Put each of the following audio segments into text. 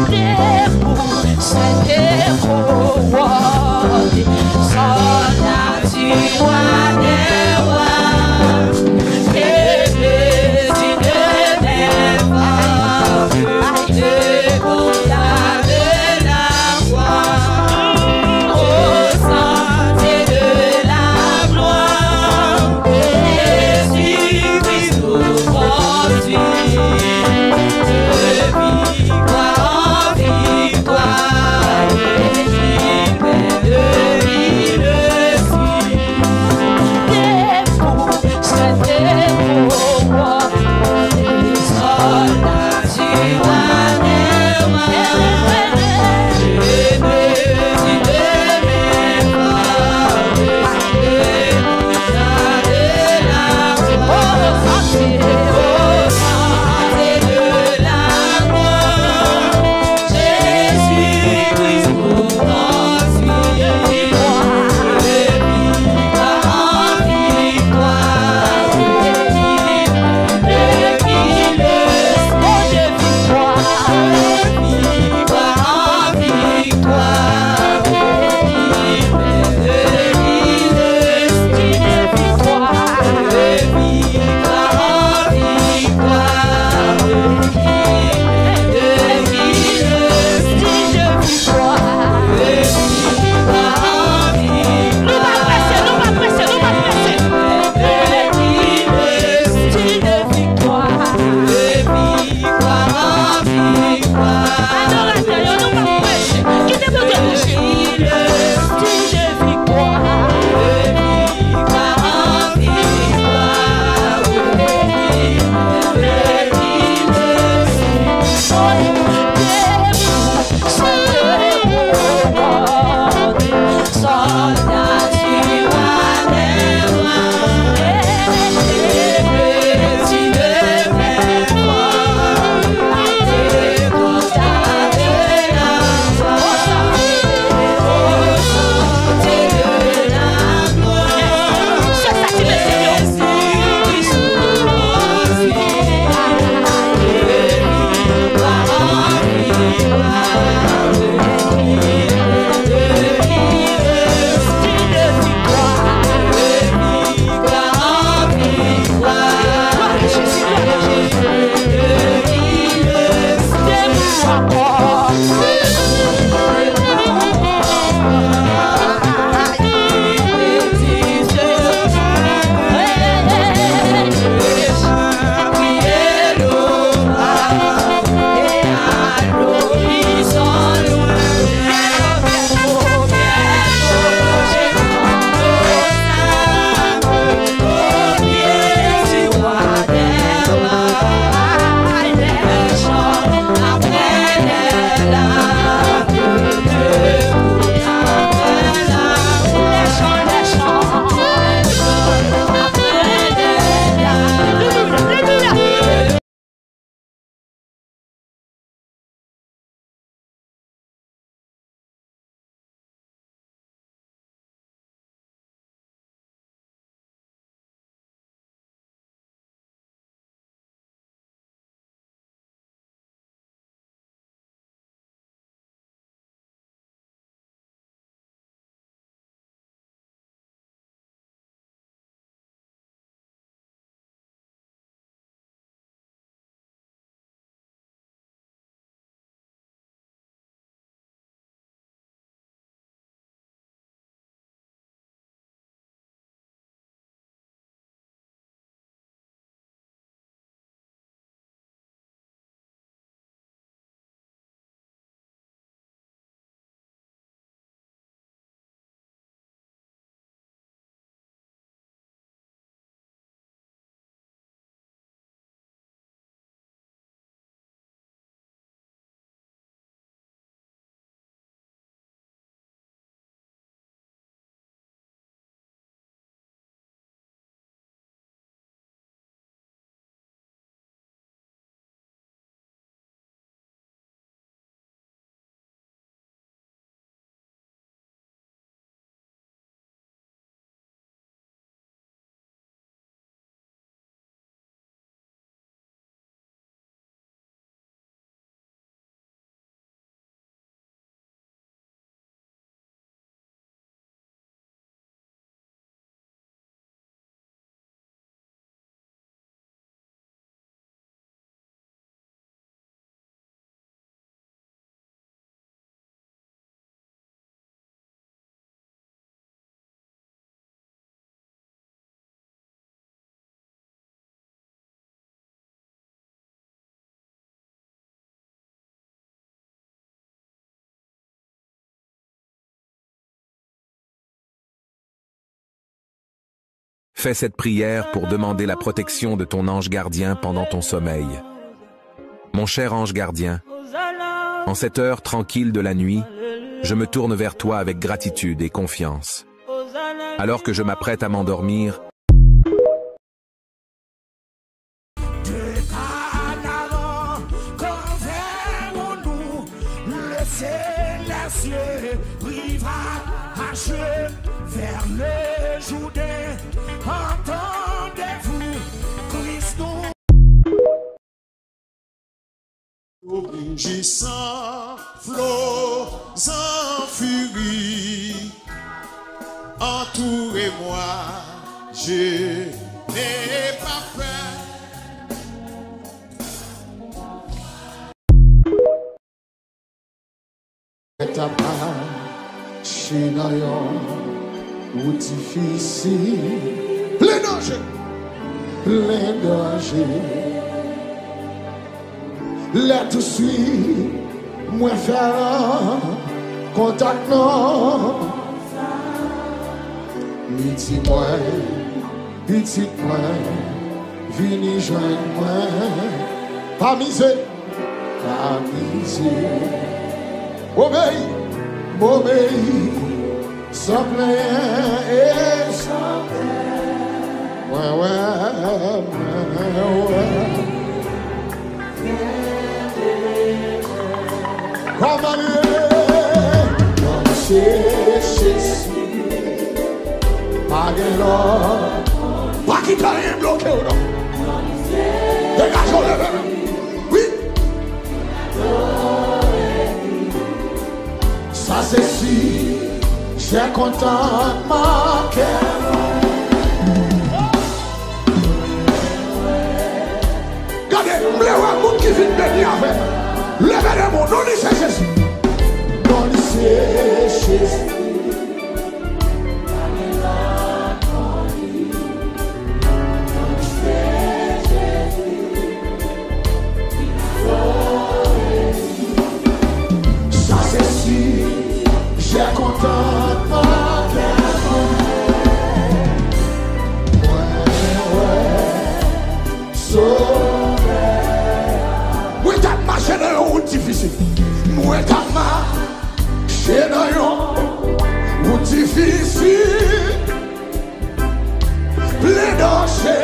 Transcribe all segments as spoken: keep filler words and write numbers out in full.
Debout, sète kowòde, sòlda du roi des rois, ke Jezi ne m'efface, debout avec la foi, au santé de la gloire, Jésus-Christ nous conduit. De victoire en victoire, et il mène depuis le ciel. Debout, sète kowòde, sòlda du roi des rois, Jésus-Christ ne m'efface, debout avec la foi, au santé de la gloire, Jésus-Christ nous conduit. Victoire, victoire, victoire, victoire, victoire, victoire, victoire, victoire, victoire. Adoratè yo, nou p ap preche. Kite Bondye touche. Fais cette prière pour demander la protection de ton ange gardien pendant ton sommeil. Mon cher ange gardien, en cette heure tranquille de la nuit, je me tourne vers toi avec gratitude et confiance. Alors que je m'apprête à m'endormir, Jis an flo zanfiri antoure mwa, je n'ai pas peur. Mwen t ap mache nan yon wout difisil. Plen danje. Plen danje. Lè touswit mwen fè kontak non. Li di mwen, pitit mwen, vini jwenn mwen. Pa mize. Amitié. Obeyi, m obeyi, san plenyen e san plenyen. Mwen wè, mwen wè. Kòman li ye? Non, se Jezi. Pa gen lòt. Pa kite anyen bloke w non. Degaje w, leve men. Wi. Ça c'est sûr, j'ai content ma cœur. Gade, m vle wè moun ki vin beni avè m. Leve de men w, non li se Jezi. Non li se Jezi. Ça c'est sûr, j'ai content ma cœur. Mwen wè Sovè. Mwen t ap mache nan yon wout difisil. Mwen t ap mache nan yon wout difisil. Plen danje.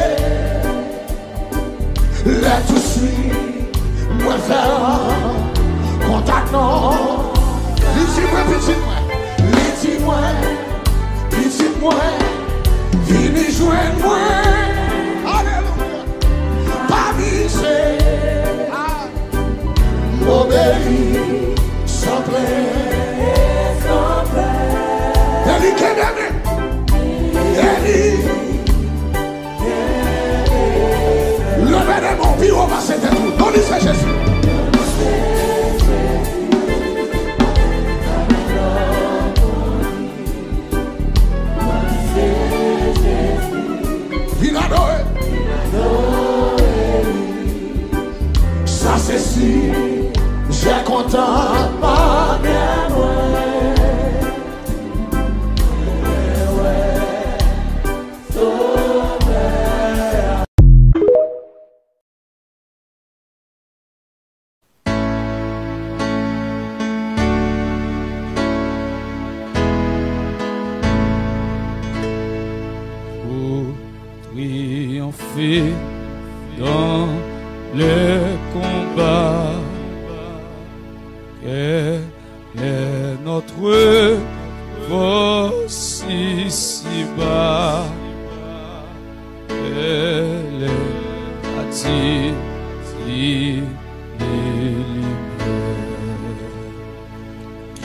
Lè touswit mwen fè kontak non. Li di mwen, pitit mwen. Li di mwen, pitit mwen, vini jwenn mwen. Alelouya. Pa mize. M obeyi san plenyen. E li kenbe men. E li leve de men w pi wo pase tèt ou. Non li se Jezi. Vin adore. Sa se si, j'ai content ma cœur mwen. Pour triompher dans le combat. Quel est notre force ici-bas? Elle est la divinité lumière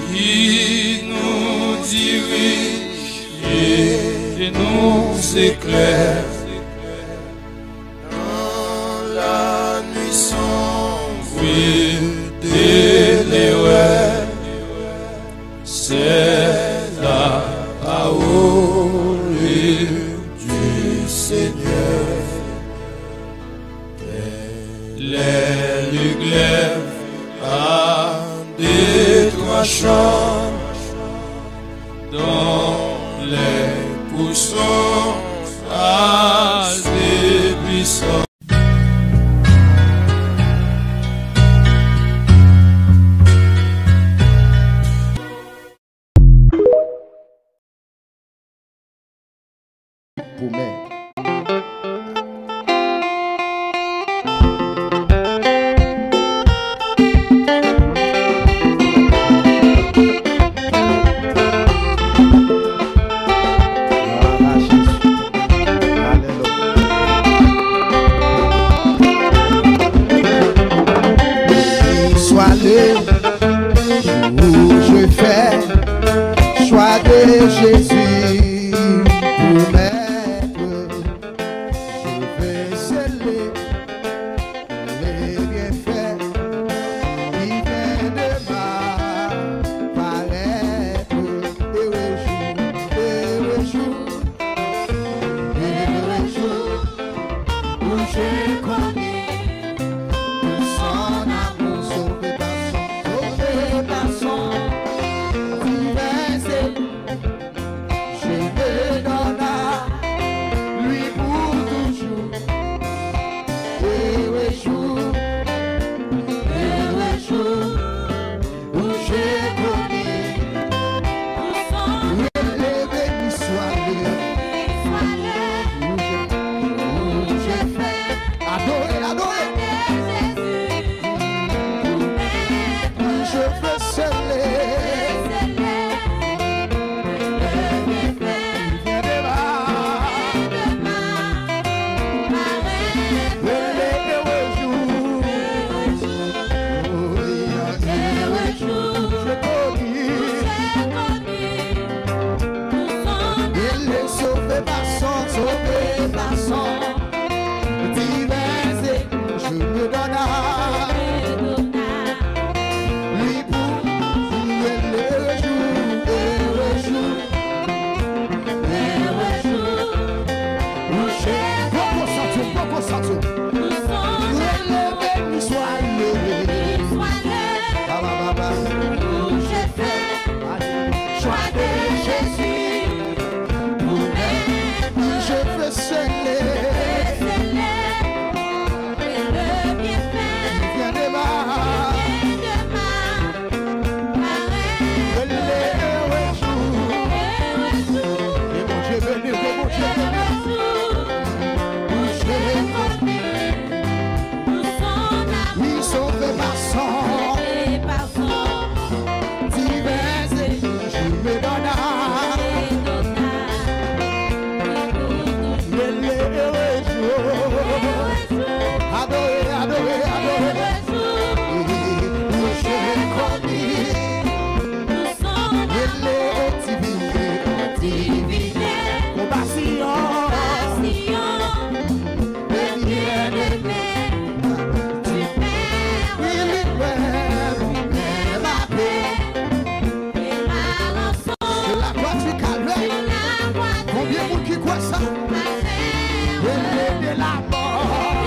qui nous dirige et nous éclaire. Dans la nuit sombre de l'erreur, c'est la parole du Seigneur. Elle est le glaive à deux tranchants dont les coups sont Où je fais choix de Jésus pour maître, je veux sceller les bienfaits divins de ma paraître. Heureux jour, heureux jour, heureux jour où j'ai connu son amour, sauvé par son, sauvé par son divin secours. Je me donne à lui pour toujours. Heureux jour, heureux jour où j'ai connu le béni soit le, où j'ai, où j'ai fait. Adoré, adoré. Je veux sceller. Sové pa son, sové pa son divin sekou, je me donne à lui pour, pour le jour, heureux jour, heureux jour. Poko santi w, poko santi w. Rele, beni swa le. Ba, ba, ba, ba. Choix de Jésus pour être, je veux sceller. Qui vient de ma, de ma parole. Le heureux jour. E Bondye beni, e Bondye beni. Où j'ai connu son amour. Wi, sove pa son. Divin sekou, je me donne à le heureux jour. Adoré, adoré, adoré. Où j'ai connu le divin, divin. Konpasyon. Le bien-aimé du Père, oui, lui-même, lui-même appelé. La croix du Calvaire. Konbyen moun ki kwè sa? Rele de la mort.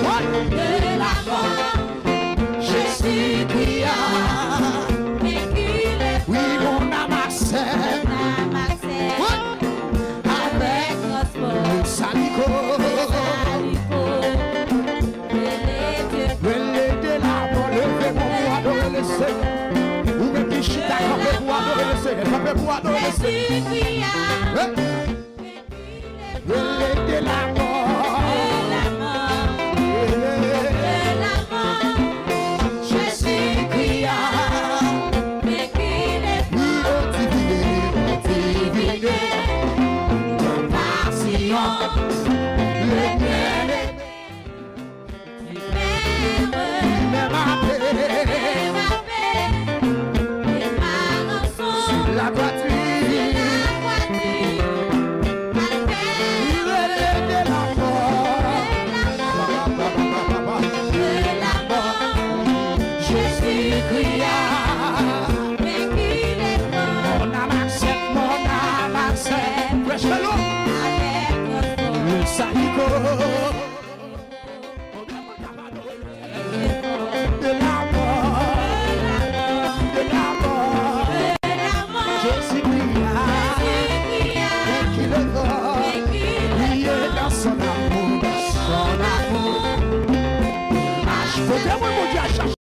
What? Jésus cria. Oui, mon âme accepte. What? Avec le saliko. Rele de la mò, leve men w pou adore le Senyè. Ou menm ki chita, kanpe pou adore le Senyè. Kanpe pou adore le Senyè. Rele de la mò. Jésus cria. Divine, divine, compassion, le bien-aimé. Même appelé, sur la croix du Calvaire. Rele de la mò. De la mò. Jésus cria. Mon âme accepte, mon âme accepte. Fresh melon. Le saliko. De la mò. De la mò. Jésus cria. Priye nan son amour, dans son amour. Kote mwen, Bondye a chache.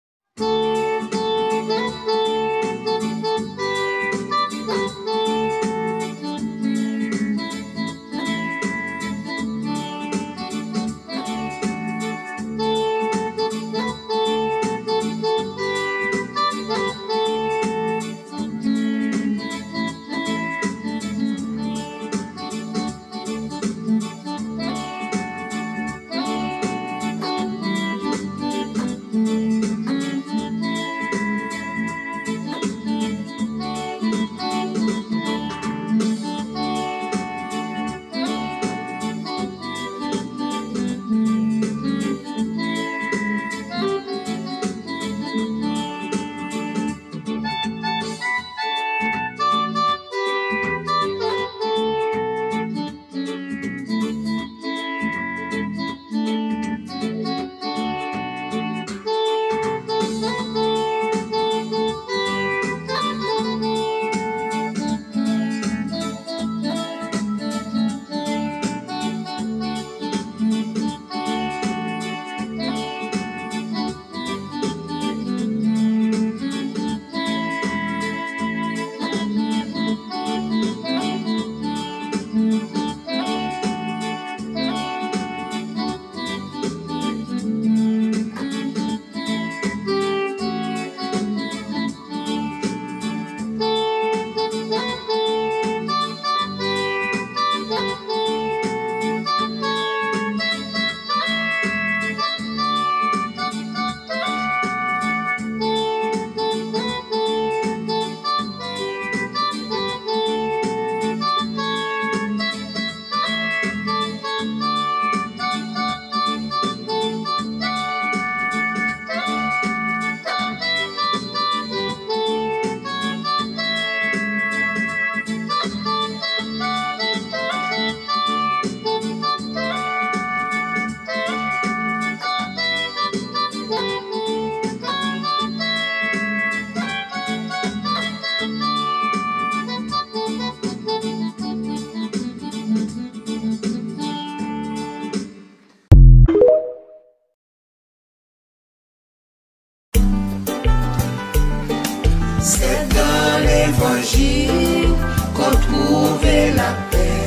C'est dans l'évangile qu'on trouve la paix,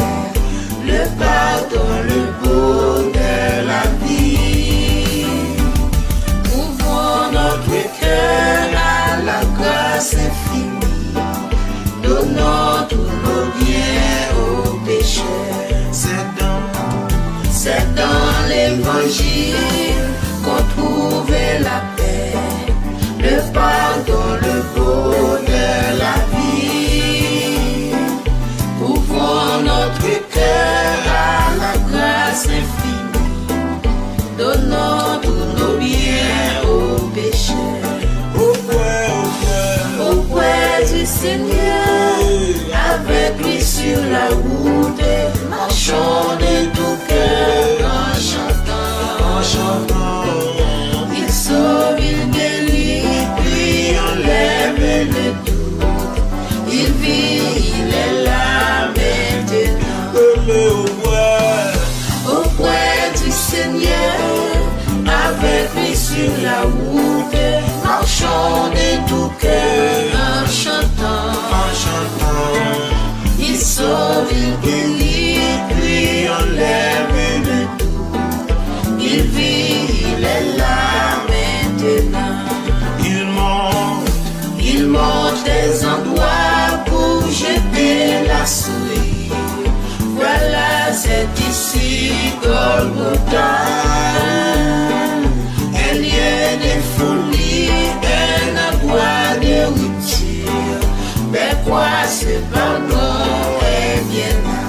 le pardon, le bonheur, la vie. Ouvrons notre cœur à la grâce infinie. Donnons tous nos biens aux pécheurs. C'est dans, c'est dans l'évangile qu'on trouve la paix, le pardon, le bonheur, la vie. Ouvrons notre cœur à la grâce infinie. Donnons tous nos biens aux pécheurs. Auprès, auprès, auprès du Seigneur, avec lui sur la route, marchons de tout cœur en chantant. En chantant. Il sauve, il guérit, puis enlève le doute. Il vit, il est là maintenant. Auprès, auprès du Seigneur, avec lui sur la route, marchons de tout cœur en chantant. En chantant. Il sauve, il guérit, puis enlève le doute. Il vit, il est là maintenant. Il monte, il monte des endroits pour jeter la souillure. Voilà, c'est ici Golgotha, un lieu de folie, un endroit de rupture. Mais croire ce pardon est bien là.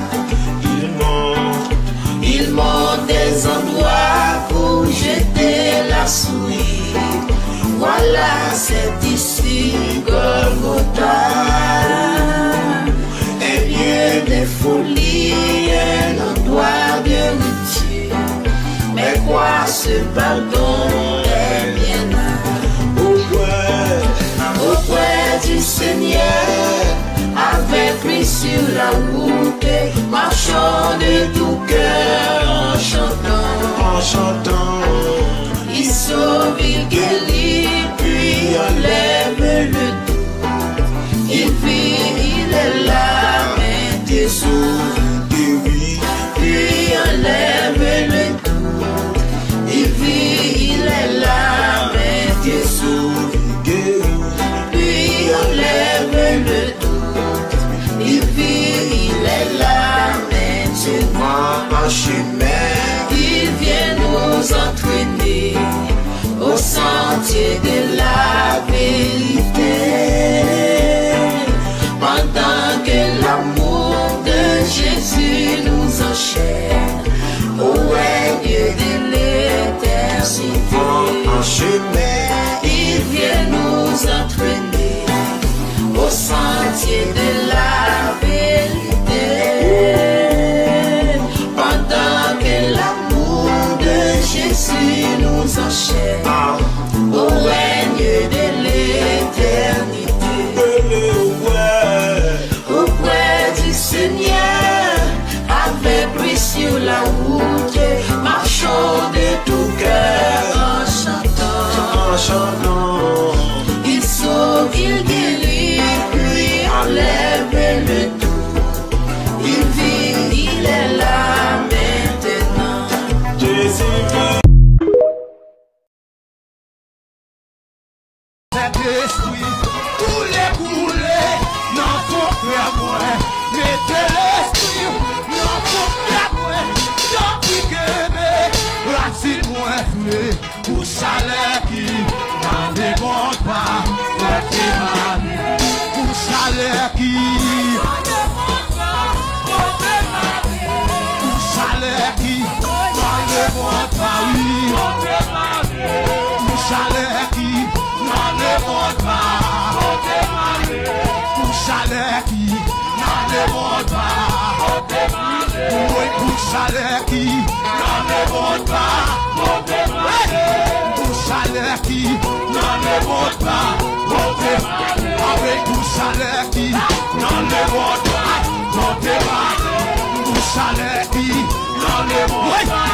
Il monte, il monte des endroits pour jeter la souillure. Voilà, c'est ici Golgotha, un lieu de folie, un endroit de rupture. Mais croire ce pardon est bien là. Auprès, auprès du Seigneur, avec lui sur la route, marchons de tout cœur en chantant. En chantant. Il sauve, il guérit, puis enlève le doute. Il vit, il est là, mais Jésus guérit, puis enlève le doute. Il vit, il est là, mais Jésus guérit, puis enlève le doute. Il vit, il est là, mais souvent en chemin, il vient nous entraîner au sentier de la vérité. Pendant que l'amour de Jésus nous enchaîne au règne de l'éternité, en chemin, il vient nous entraîner au sentier de la vérité. Pendant que l'amour de Jésus nous enchaîne au règne de l'éternité. Auprès du Seigneur, avec lui sur la route, marchons de tout cœur en chantant. En chantant. Il sauve, il guérit, lui enlève le doute. Il vit, il est là maintenant. Jésus vit. Sentespri, koule, koule nan fon kè mwen. Mete Lespri w nan fon kè mwen. Tanpri kenbe rasin mwen fre. Pou chalè ki nan lemond pa pote male. Pou chalè ki nan lemond pa pote male. Pou chalè ki nan lemond pa, wi. Pou chalè ki nan lemond pa pote male. Pou chalè ki nan lemond pa pote male. Mwen pou chalè ki nan lemond pa pote male. Pou chalè ki nan lemond pa pote male. Anmwey pou chalè ki nan lemond pa pote male. Pou chalè ki nan lemond pa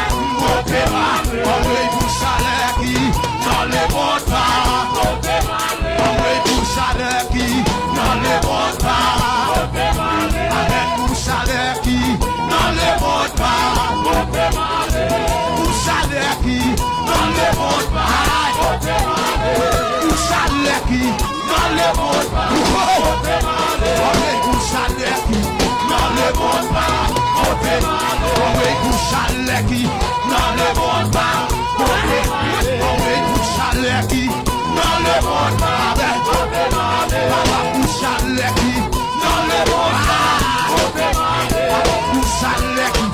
pote male. Anmwey pou chalè ki nan lemond pa pote male. Anmwey pou chalè ki Nan lemonn pa pote m ale. Anmwey pou chalè ki nan lemonn pa pote m ale. Anmwey pou chalè ki nan lemonn pa pote m ale. Anmwey pou chalè ki nan lemonn pa pote m ale. Papa pou chalè ki nan lemonn pa pote m ale. Pou chalè ki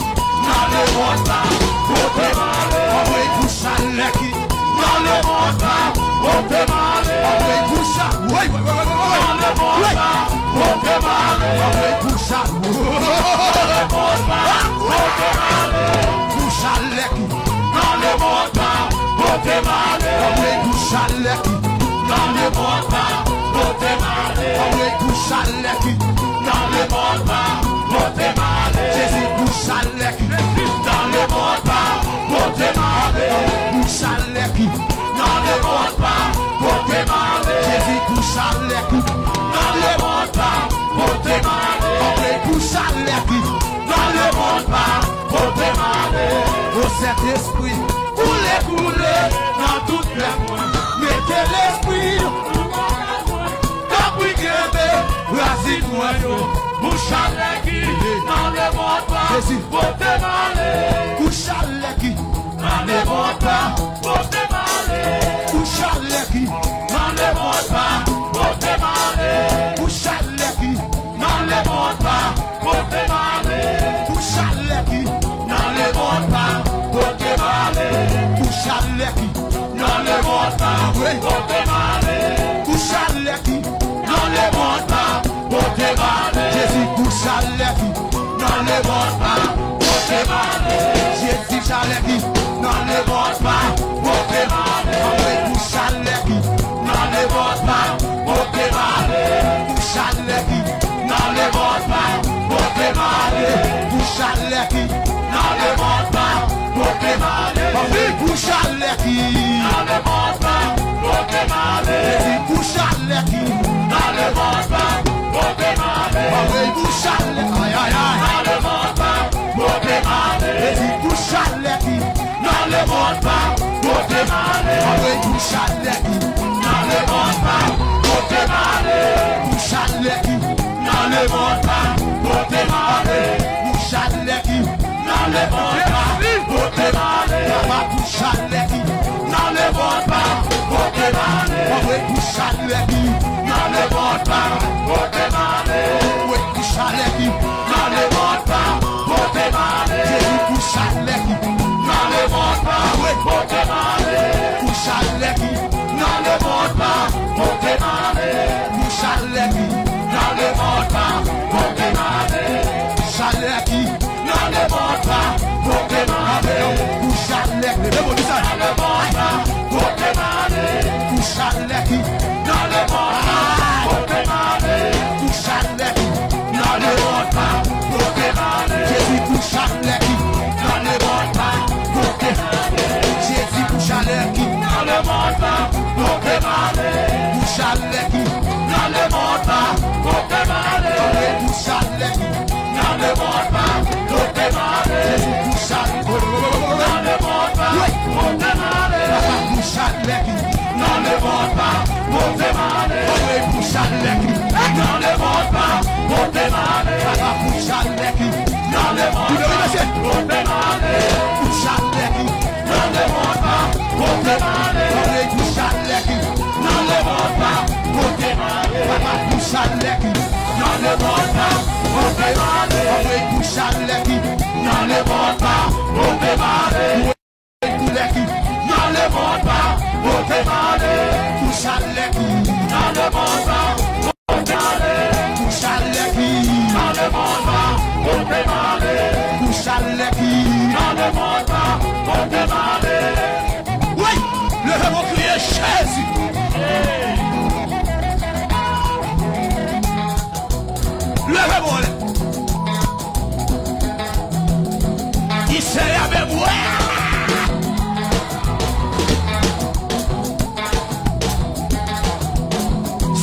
nan lemonn pa pote m ale. Anmwey pou chalè ki nan lemonn pa pote m ale. Anmwey pou chalè. Nan lemonn pa pote m ale. Anmwey pou chalè. Nan lemonn pa pote m ale. Pou chalè ki nan lemonn pa pote m ale. Anmwey pou chalè ki nan lemonn pa pote m ale. Anmwey pou chalè ki nan lemonn pa pote m ale. Jezi pou chalè ki nan lemonn pa pote m ale. Pou chalè ki nan lemonn pa pote m ale. Jezi pou chalè ki nan lemonn pa pote m ale. Anmwey pou chalè ki nan lemonn pa pote m ale. O Sentespri, koule, koule nan tout lè mwen. Mete lespri w Tanpri kenbe rasin mwen yo. Pou chalè ki nan lemonn pa pote m ale. Pou chalè ki nan lemonn pa pote m ale. Pou chalè ki nan lemonn pa pote m ale. Pou chalè ki nan lemonn pa pote m ale. Pou chalè ki nan lemonn pa pote m ale. Pou chalè ki nan lemonn pa pote m ale. Pou chalè ki nan lemonn pa pote m ale. Jezi pou chalè ki nan lemonn pa pote m ale. Jezi chalè ki nan lemonn pa pote m ale. Anmwey pou chalè ki nan lemonn pa pote m ale. Pou chalè ki nan lemonn pa pote m ale. Pou chalè ki nan lemonn pa pote m ale. Anmwey pou chalè ki nan lemonn pa pote m ale. Jezi pou chalè ki nan lemonn pa pote m ale. Anmwey pou chalè, ay, ay, ay, nan lemonn pa pote m ale. Jezi pou chalè ki nan lemonn pa pote m ale. Anmwey pou chalè ki nan lemonn pa pote m ale. Pou chalè ki nan lemonn pa pote m ale. Pou chalè ki nan lemonn pa pote m ale. Papa pou chalè ki nan lemonn pa pote m ale. Anmwey pou chalè ki nan lemonn pa pote m ale. Anmwey pou chalè ki nan lemonn pa pote m ale. Jezi pou chalè ki nan lemonn pa pote m ale. Pou chalè ki nan lemonn pa pote m ale. Pou chalè ki nan lemonn pa pote m ale. Chalè ki nan lemonn pa pote m ale. Pou chalè ki nan lemonn pa pote m ale. Pou chalè ki nan lemonn pa pote m ale. Pou chalè ki nan lemonn pa pote m ale. Jezi pou chalè ki nan lemonn pa pote m ale. Jezi pou chalè ki nan lemonn pa pote m ale. Pou chalè ki nan lemonn pa pote m ale. Pou chalè ki nan lemonn pa pote m ale. Jezi pou chalè nan lemonn pa pote m ale. Papa pou chalè ki nan lemonn pa pote m ale. Anmwey pou chalè ki nan lemonn pa pote m ale. Papa pou chalè ki nan lemonn pa pote m ale. Pou chalè ki nan lemonn pa pote m ale. Anmwey pou chalè ki nan lemonn pa pote m ale. Papa pou chalè ki nan lemonn pa pote m ale. Anmwey pou chalè ki nan lemonn pa pote m ale. Pou chalè ki nan lemonn pa pote m ale. Pou chalè ki nan lemonn pa pote m ale. Pou chalè ki nan lemonn pa pote m ale. Pou chalè ki nan lemonn pa pote m ale. Wi! Leve men w kriye Jezi! Leve men w anlè. Di Seyè, men mwen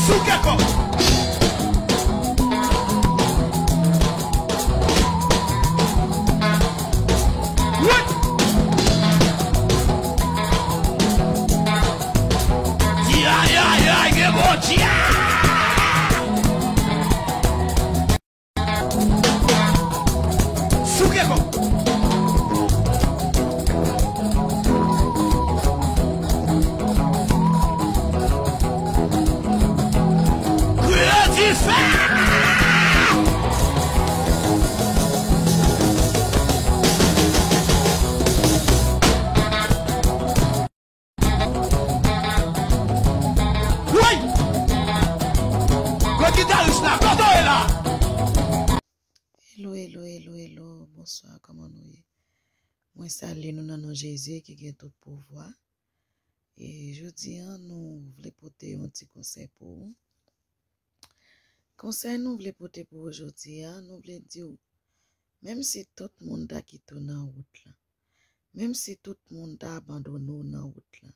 sou kè kò. Wi! Di ay, ay, ay, gen bon Souke kò. Koule dife! Woy! Kot gitaris la? Kote w ye la? Hello, hello, hello, hello. Bonswa, kòman nou ye? Mwen salye nou nan non Jezi ki gen tout pouvwa. E jodi a, nou vle pote yon ti konsèy pou ou. Konsèy nou vle pote pou ou jodi a, nou vle di w, menm si tout moun ta kite w nan wout la, menm si tout moun ta abandone w nan wout la,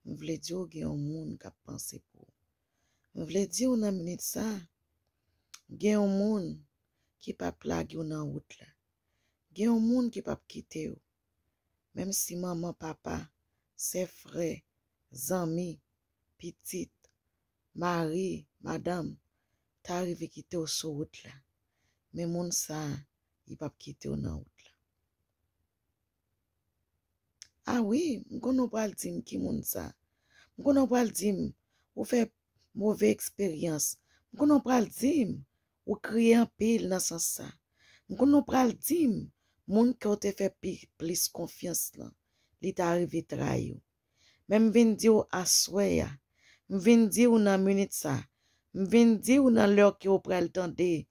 m vle di w gen yon moun k ap panse pou ou. M vle di w nan minit sa, gen yon moun ki p ap lage w nan wout la. Gen yon moun ki p ap kite w. Menm si manman, papa, sè, frè, zanmi, pitit, mari, madanm ta rive kite w sou wout la, men moun sa a, li p ap kite w nan wout la. A wi, m konnen w pral di m ki moun sa. M konnen w pral di m ou fè move eksperyans. M konnen w pral di m ou kriye anpil nan sans sa. M konnen w pral di m moun ke w te fè pi, plis konfyans lan, li ta rive trayi w. Men m vin di w aswè a, m vin di w nan minit sa, m vin di w nan lè ke w pral tande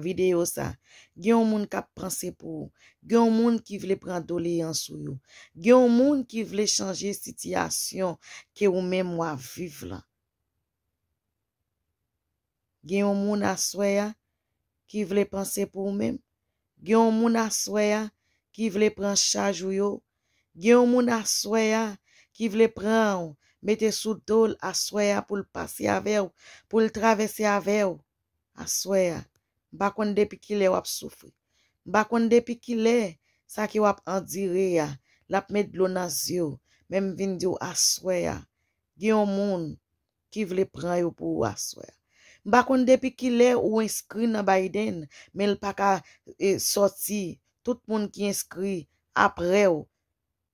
videyo sa, gen yon moun k ap panse pou ou, gen yon moun ki vle pran doleyans ou yo, gen yon moun ki vle chanje sitiyasyon ke ou menm w ap viv lan. Gen yon moun aswè a ki vle panse pou ou menm. Gen yon moun aswè a ki vle pran chaj ou yo. Gen yon moun aswè a ki vle pran w, mete sou do l aswè a pou l pase avè w, pou l travèse avè w. Aswè a, m pa konn depi kilè w ap soufri. M pa konn depi kilè sa ke w ap andire a, l ap met dlo nan zye w. Men m vin di w aswè a, gen yon moun ki vle pran yo pou ou aswè a. M pa konn depi kilè ou enskri nan Biden, men l pa ka, e, sòti. Tout moun ki enskri apre w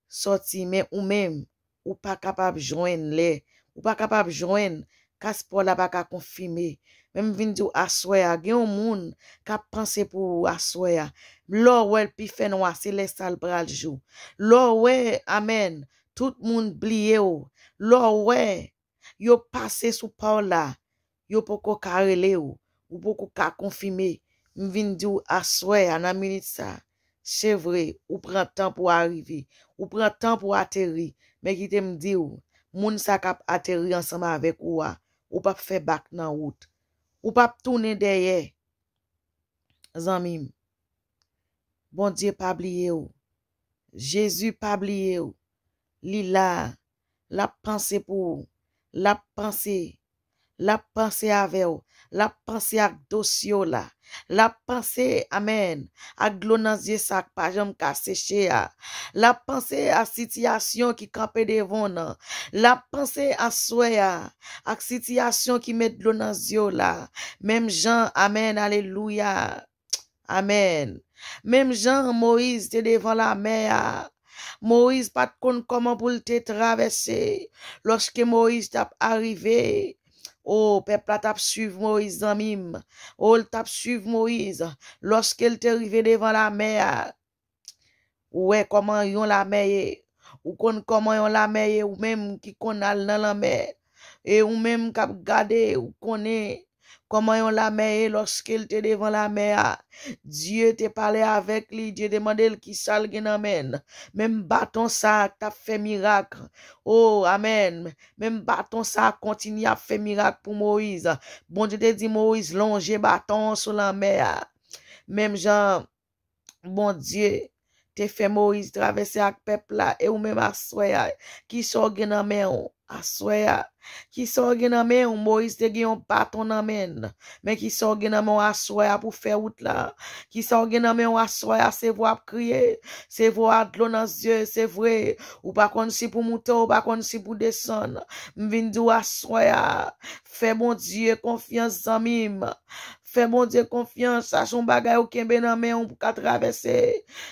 sòti, men ou menm, ou pa kapab jwenn lè, ou pa kapab jwenn, paspò la pa ka konfime. Men m vin di w aswè a, gen yon moun k ap panse pou ou aswè a. Lè w wè l pi fè nwa, se lè sa l pral jou. Lè w wè, amèn, tout moun bliye w. Lè w wè yo pase sou pa w la, yo poko ka rele w, ou poko ka konfime. M vin di w aswè a, nan minit sa, se vre, ou pran tan pou w arive, ou pran tan pou w ateri, men kite m di w, moun sa k ap ateri ansanm avèk ou a, ou p ap fè bak nan wout, ou p ap tounen dèyè. Zanmi m, Bondye pa bliye w. Jezi pa bliye w. Li la. L ap panse pou ou. L ap panse. L ap panse avè w. L ap panse ak dosye w la. L ap panse, amèn, ak dlo nan zye sa k pa janm ka seche a. L ap panse ak sitiyasyon ki kanpe devan w nan. L ap panse aswè a ak sitiyasyon ki met dlo nan zye w la. Menm jan, amèn, alelouya. Amèn. Menm jan Moyiz te devan lamè a, Moyiz pa t konn kòman pou l te travèse. Lòske Moyiz t ap arive, o, pèp la t ap swiv Moyiz, zanmi m. O, l t ap swiv Moyiz. Lòske l te rive devan lamè a, ou wè kòman yon lamè ye. Ou konn kòman yon lamè ye, ou menm ki konn al nan lanmè. E ou menm k ap gade, ou konnen kòman yon lamè ye. Lòske l te devan lamè a, Dye te pale avèk li, Dye te mande l kisa l gen nan men l. Menm baton sa a k t ap fè mirak. O, amèn. Menm baton sa a kontinye ap fè mirak pou Moyiz. Bondye te di Moyiz lonje baton an sou lanmè a. Menm jan Bondye te fè Moyiz travèse ak pèp la, e ou menm aswè a, kisa w gen nan men w aswè a? Kisa w gen nan men w? Moyiz te gen yon baton nan men l, men kisa w gen nan men w aswè a pou fè wout la? Kisa w gen nan men w aswè a? Se vwa ap kriye, se vwa dlo nan zye, se vre. Ou pa konn si pou moute, ou pa konn si pou desann. M vin di w aswè a, fè Bondye konfyans, zanmi m. Fè Bondye konfyans, chache yon bagay ou kenbe nan men w pou ka travèse.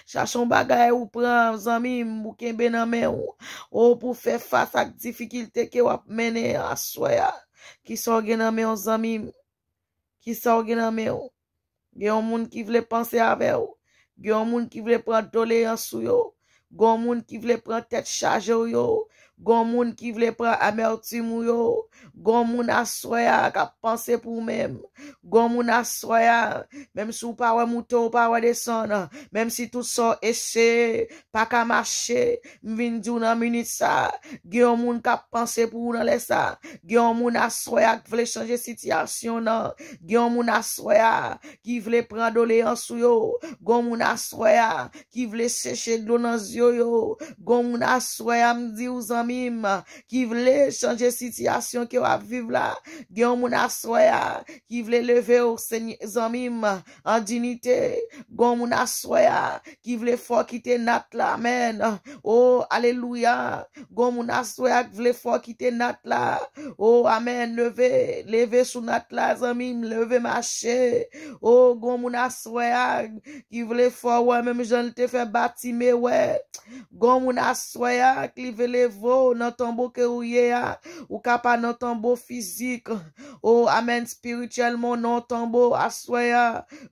Chache yon bagay ou pran, zanmi m, ou kenbe nan men w. O, pou fè fas ak difikilte ke w ap mennen aswè a. Kisa w gen nan men w, zanmi m? Kisa w gen nan men w? Gen yon moun ki vle panse avè w. Gen yon moun ki vle pran doleyans ou yo. Gen yon moun ki vle pran tèt chaje w yo. Gen yon moun ki vle pran amètim ou yo. Gen yon moun aswè a k ap panse pou ou menm. Gen yon moun aswè a, menm si w pa wè moute, w pa wè desann, menm si tout sa w eseye pa ka mache, m vin di w nan minit sa, gen yon moun k ap panse pou ou nan lè sa. Gen yon moun aswè a k vle chanje sitiyasyon nan. Gen yon moun aswè a ki vle pran doleyans ou yo. Gen yon moun aswè a ki vle seche dlo nan zye w yo. Gen yon moun aswè a, m di w, zanmi m, ki vle chanje sitiyasyon ke w ap viv la. Gen yon moun aswè a ki vle leve w, Senyè, zanmi m, an dinite. Gen yon moun aswè a ki vle fè w kite nat la. Amèn. O, alelouya. Gen yon moun aswè a k vle fè w kite nat la. O, amèn. Leve, leve sou nat la, zanmi m. Leve mache. O, gen yon moun aswè a ki vle fè w wè menm jan l te fè Batime wè. Gen yon moun aswè a ki vle leve w nan tonbo ke ou ye a. Ou ka pa nan tonbo fizik. O, amèn, espirityèlman, w nan tonbo aswè a.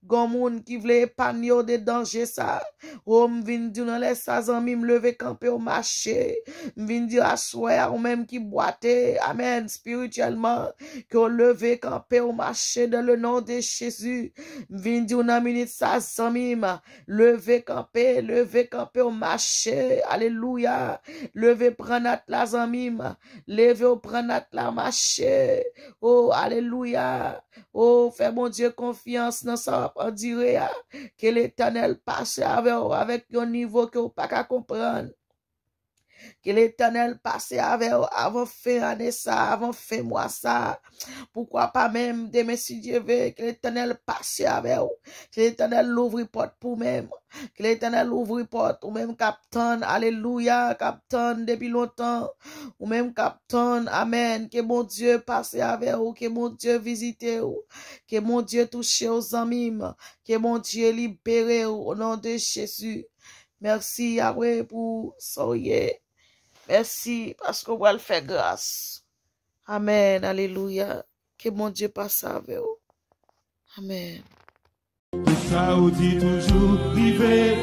Gen yon moun ki vle epanye w de danje sa. O, m vin di w nan lè sa, zanmi m, leve kanpe w mache. M vin di w aswè a, ou menm ki bwate, amèn, espirityèlman, ke w leve kanpe w mache dans le nom de Jésus. M vin di w nan minit sa, zanmi m, leve kanpe, leve kanpe w mache. Alelouya. Leve pran nat la, zanmi m. Leve w pran nat la, mache. O, alelouya. O, fè Bondye konfyans nan sa w ap andire a. Ke Letènèl pase avè w avèk yon nivo ke w pa ka konprann. Ke Letènèl pase avè w avan fen ane sa, avan fen mwa sa. Poukwa pa menm demen, si Dye ve, ke Letènèl pase avè w. Ke Letènèl louvri pòt pou w menm. Ke Letènèl ouvri pòt, ou menm k ap tann, alelouya, k ap tann depi lontan. Ou menm k ap tann, amèn. Ke Bondye pase avè w, ke Bondye vizite w. Ke Bondye touche w, zanmi m. Ke Bondye libere w, o non de Jezi. Mèsi, Yawe, pou sa w ye. Mèsi, paske w pral fè gras. Amèn, alelouya. Ke Bondye pase avè w. Amèn. Tout sa ou di toujou rive.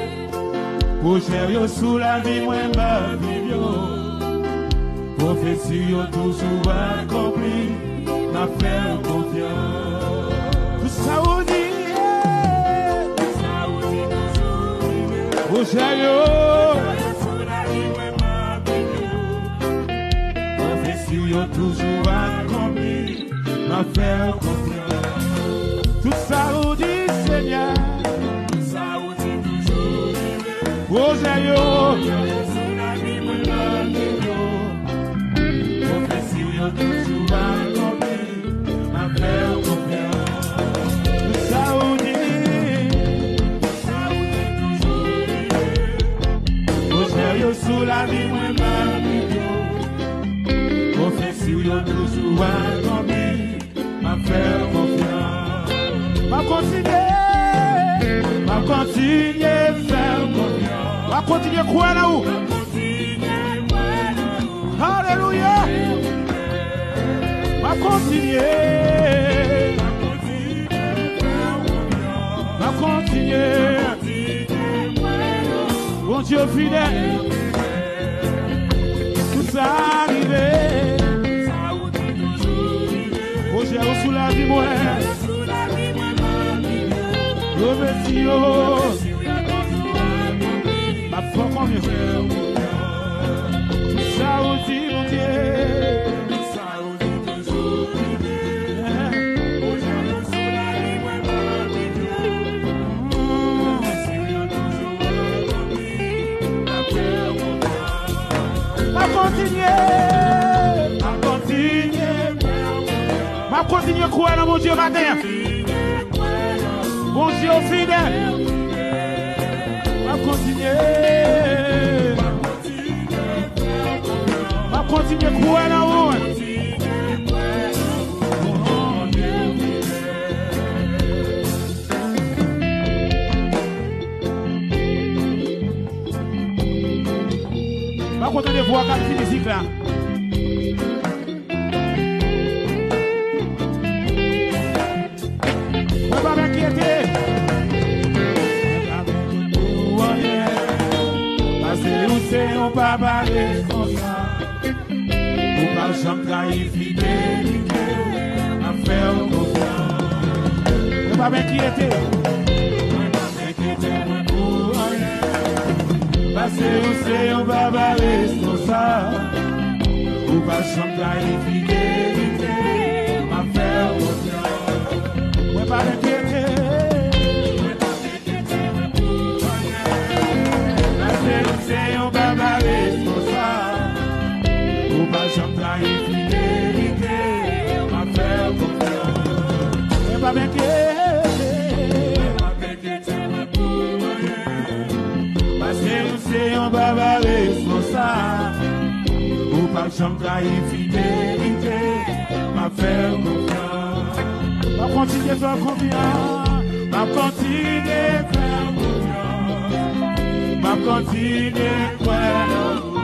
Pwojè yo sou lavi mwen, m ap viv yo. Pwofesi yo toujou akonpli. M ap fè w konfyans. Tout sa ou di, yeah. Tout sa ou di toujou rive. Pwojè yo. Pwojè yo sou lavi mwen, m ap viv yo. Pwofesi yo toujou akonpli. M ap fè w konfyans. Tout sa ou di, Senyè. Tout sa ou di toujou rive. Pwojè yo. Pwojè yo sou lavi mwen, m ap viv yo. Pwofesi yo toujou akonpli. M ap fè w konfyans. Tout sa ou di. Tout sa ou di toujou rive. Pwojè yo sou lavi mwen, m ap viv yo. Pwofesi yo toujou akonpli. M ap fè w konfyans. M ap kontinye. M ap kontinye fè w konfyans. M ap kontinye kwè nan ou. M ap kontinye kwè nan ou. Alelouya. M ap kontinye. M ap kontinye. Bondye fidèl. Tout sa rive. Pwojè yo sou lavi mwen. Pwofesi yo. M ap fè w konfyans. Tout sa ou di, Bondye. Kontinye kwè nan Bondye maten an. Bondye fidèl. M ap kontinye. M ap kontinye kwè nan ou. M ap kontan de vwa k ap di mizik la. Mwen p ap enkyete. Mwen p ap enkyete pou anyen. Paske ou se yon papa responsab. Ou p ap janm trayi fidelite. M ap fè w konfyans. Mwen p ap enkyete. Mwen p ap enkyete mwen pou anyen. Paske ou se yon papa responsab. Ou p ap janm trayi fidelite. M ap fè w konfyans. Mwen p ap enkyete. Mwen p ap enkyete mwen pou anyen. Paske ou se yon papa responsab. Ou p ap janm trayi fidelite. M ap fè w konfyans. Mwen p ap enkyete. Mwen p ap enkyete mwen pou anyen. Paske ou se yon papa responsab. Ou p ap janm trayi fidelite. M ap fè w konfyans. M ap kontinye fè w konfyans. M ap kontinye fè w konfyans. M ap kontinye kwè.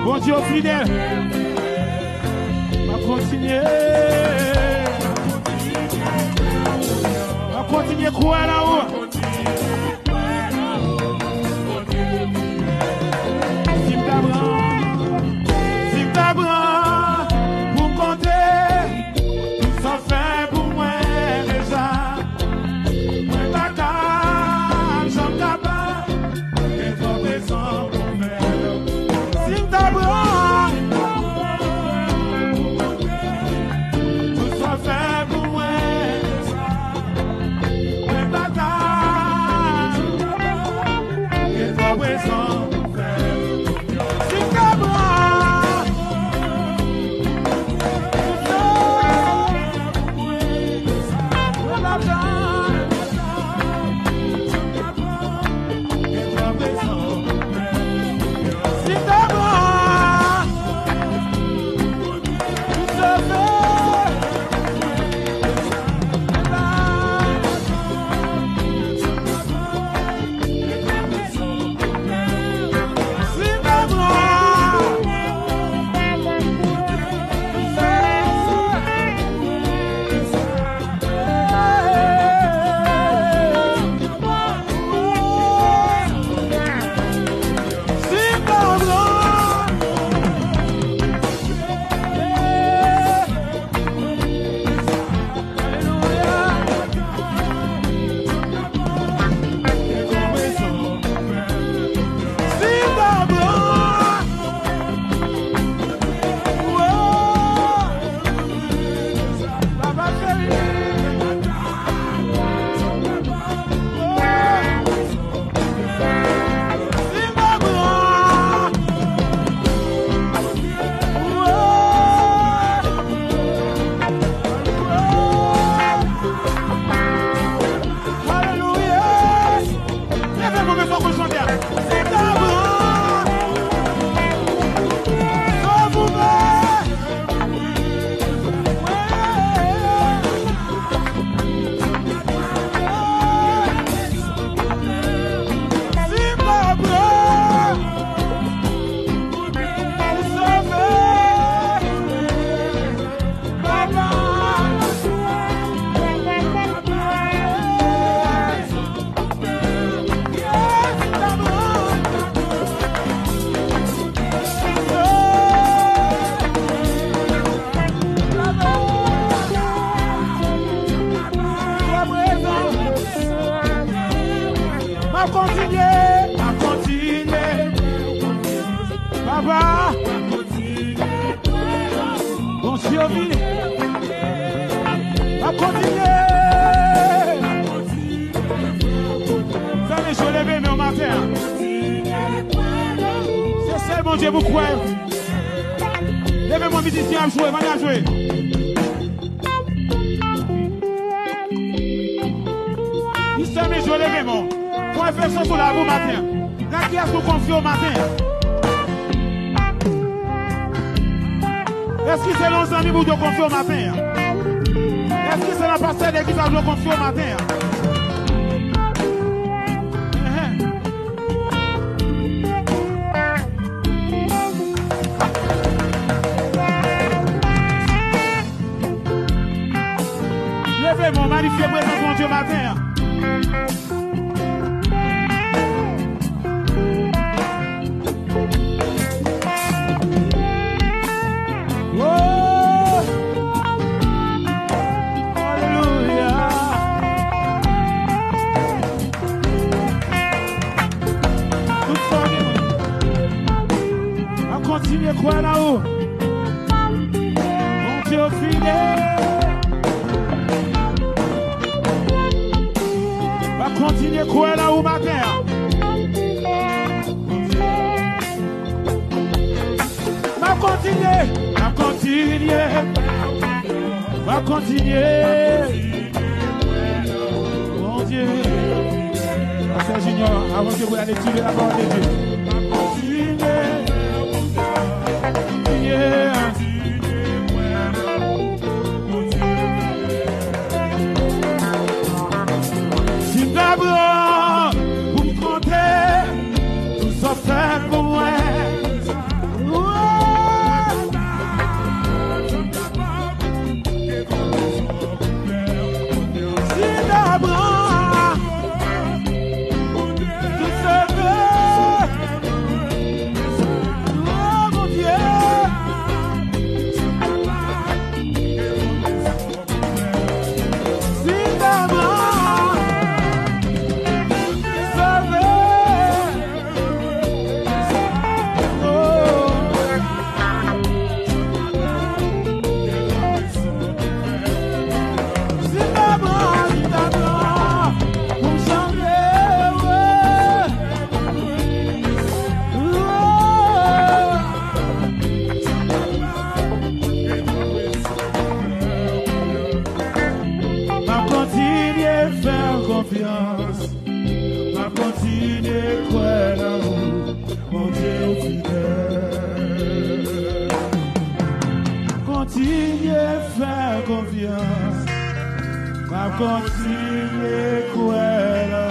Bondye w fidèl. M ap kontinye. M ap kontinye kwè nan ou. Si m ta pran, si m ta pran pou m konte tout sa w fè pou mwen deja, mwen pa ka janm kapab. Gen twòp rezon pou m fè. Si m ta pran tout sa w fè pou mwen, mwen pa ka. Gen twòp rezon pou m fè. Si m ta pran tout sa, mwen pa ka. Alelouya. Leve move fò pou chante a. Si ta pran, sove mwen. Si ta pran, sove. M ap kontinye, m ap kontinye. Papa. Bondye vini. M ap kontinye. Zanmi, je leve men w maten an. Se sèl Bondye pou kwè. Leve men w, mizisyen ap jwe, mande ap jwe. Refleksyon sou lavi w maten an. Nan kiyès nou konfye w maten an? Èske se nan yon zanmi pou w konfye w maten an? Èske se nan pastè legliz la pou w konfye w maten an? Enhen. Leve men w, manifye prezans Bondye maten an. Oh! Alelouya! Tout sa w gen, ap kontinye kwè nan ou. Bondye fidèl. Ap kontinye kwè nan ou maten an. M ap kontinye, m ap kontinye, m ap kontinye. Bondye. Pastè Junior, avanse pou la lecture de la parole de Dieu. M ap kontinye, kontinye. Si m ta pran pou m konte tout sa w fè pou mwen. Si m ta pran tout sa w fè, oh, Bondye. Si m ta pran, sove. Oh. Si m ta pran, si m ta pran, pou m chante, oh. Oh. M ap kontinye fè w konfyans. M ap kontinye kwè nan ou, Bondye ou fidèl. Kontinye fè konfyans. M ap kontinye kwè nan